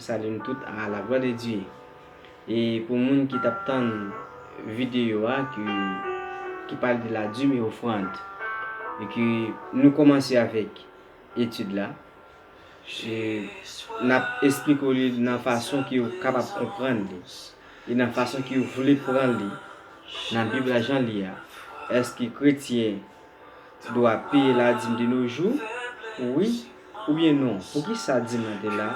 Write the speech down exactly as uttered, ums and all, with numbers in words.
Salut nou tout à la gloire de Dieu. E pou moun ki t ap tann videyo a ki, ki pale de la dîme et offrande, e ke nou kòmanse avèk etid la, e n ap esplike w li nan fason ke w kapab konprann li, e nan fason ke w vle pran li nan Bib la jan li a. Èske kretyen dwa peye la dîme de nos jours? Wi oubyen non? Poukisa dîme lan te la?